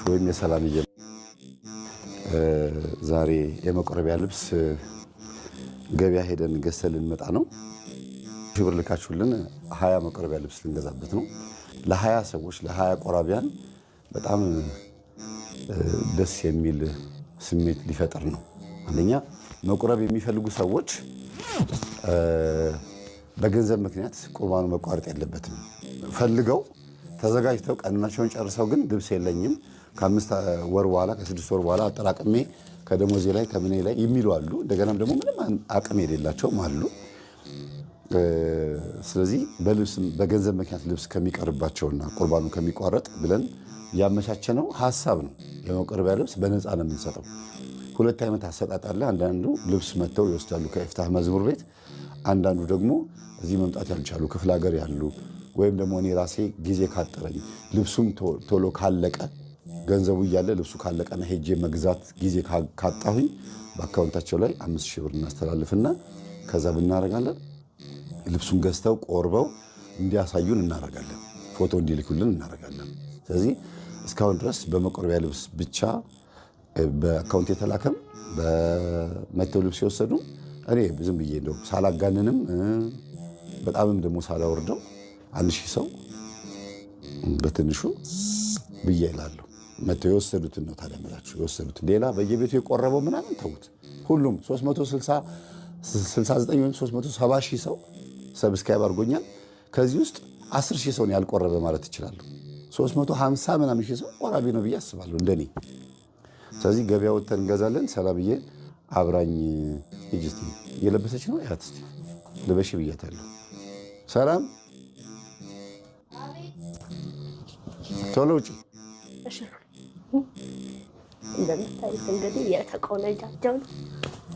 ወይም የሰላምዬ ዛሬ የመቆረቢያ ልብስ ገበያ ሄደን ገዝተን ልንመጣ ነው። ሺህ ብር ልካችሁልን 20 መቆረቢያ ልብስ ልንገዛበት ነው። ለ20 ሰዎች ለ20 ቆራቢያን በጣም ደስ የሚል ስሜት ሊፈጥር ነው። አንደኛ መቁረብ የሚፈልጉ ሰዎች በገንዘብ ምክንያት ቁርባኑ መቋረጥ የለበትም። ፈልገው ተዘጋጅተው ቀኖናቸውን ጨርሰው ግን ልብስ የለኝም ከ5 ወር በኋላ ከ6 ወር በኋላ አጠራቅሜ ከደሞዜ ላይ ከምኔ ላይ የሚሉ አሉ። እንደገናም ደግሞ ምንም አቅም የሌላቸውም አሉ። ስለዚህ በልብስ በገንዘብ ምክንያት ልብስ ከሚቀርባቸውና ቁርባኑ ከሚቋረጥ ብለን ያመቻቸነው ሀሳብ ነው። የመቆረቢያ ልብስ በነፃ ነው የምንሰጠው። ሁለት አይነት አሰጣጥ አለ። አንዳንዱ ልብስ መጥተው ይወስዳሉ ከኤፍታህ መዝሙር ቤት። አንዳንዱ ደግሞ እዚህ መምጣት ያልቻሉ ክፍለ ሀገር ያሉ ወይም ደግሞ እኔ ራሴ ጊዜ ካጠረኝ ልብሱም ቶሎ ካለቀ ገንዘቡ እያለ ልብሱ ካለቀና ሄጄ መግዛት ጊዜ ካጣሁኝ በአካውንታቸው ላይ 5,000 ብር እናስተላልፍና ከዛ ብናደርጋለን ልብሱን ገዝተው ቆርበው እንዲያሳዩን እናደርጋለን። ፎቶ እንዲልኩልን እናደርጋለን። ስለዚህ እስካሁን ድረስ በመቆረቢያ ልብስ ብቻ በአካውንት የተላከም በመተው ልብስ የወሰዱ እኔ ዝም ብዬ እንደው ሳላጋንንም በጣምም ደግሞ ሳላወርደው 1,000 ሰው በትንሹ ብዬ እላለሁ። መተው የወሰዱትን ነው ታዲያ የምላችሁ የወሰዱትን። ሌላ በየቤቱ የቆረበው ምናምን ተውት። ሁሉም 369 ወይም 370 ሺህ ሰው subscribe አድርጎኛል። ከዚህ ውስጥ 10 ሺህ ሰው ነው ያልቆረበ ማለት እችላለሁ። 350 ምናምን ሺህ ሰው ቆራቢ ነው ብዬ አስባለሁ እንደኔ። ስለዚህ ገበያ ወጥተን እንገዛለን። ሰላምዬ አብራኝ ሂጂ እስቲ። እየለበሰች ነው ያት እስቲ ልበሺ ብያታለሁ። ሰላም ቶሎ ውጪ። እንደምታዩት እንግዲህ የተቆነጃጀው ነው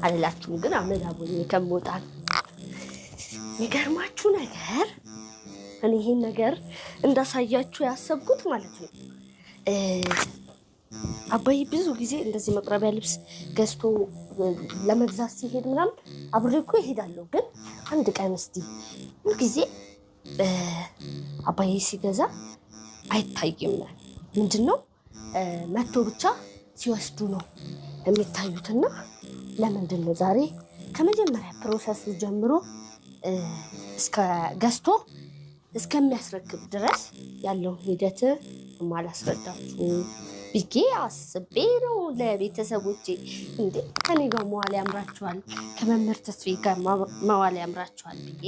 አልላችሁም፣ ግን አመዳቦኝ ከምወጣ ነው። የሚገርማችሁ ነገር እኔ ይሄን ነገር እንዳሳያችሁ ያሰብኩት ማለት ነው አባዬ ብዙ ጊዜ እንደዚህ መቁረቢያ ልብስ ገዝቶ ለመግዛት ሲሄድ ምናምን አብሬ እኮ እሄዳለሁ። ግን አንድ ቀን እስቲ ሁልጊዜ አባዬ ሲገዛ አይታይም። ምንድን ነው መቶ ብቻ ሲወስዱ ነው የሚታዩትና ለምንድን ነው ዛሬ ከመጀመሪያ process ኡ ጀምሮ እስከ ገዝቶ እስከሚያስረክብ ድረስ ያለውን ሂደት ማላስረዳችሁ ብዬ አስቤ ነው። ለቤተሰቦቼ እንዴ ከኔ ጋር መዋል ያምራችኋል፣ ከመምህር ተስፋዬ ጋር መዋል ያምራችኋል ብዬ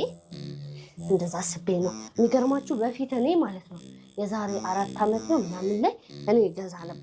እንደዛ አስቤ ነው። የሚገርማችሁ በፊት እኔ ማለት ነው የዛሬ 4 ዓመት ነው ምናምን ላይ እኔ ገዛ ነበር።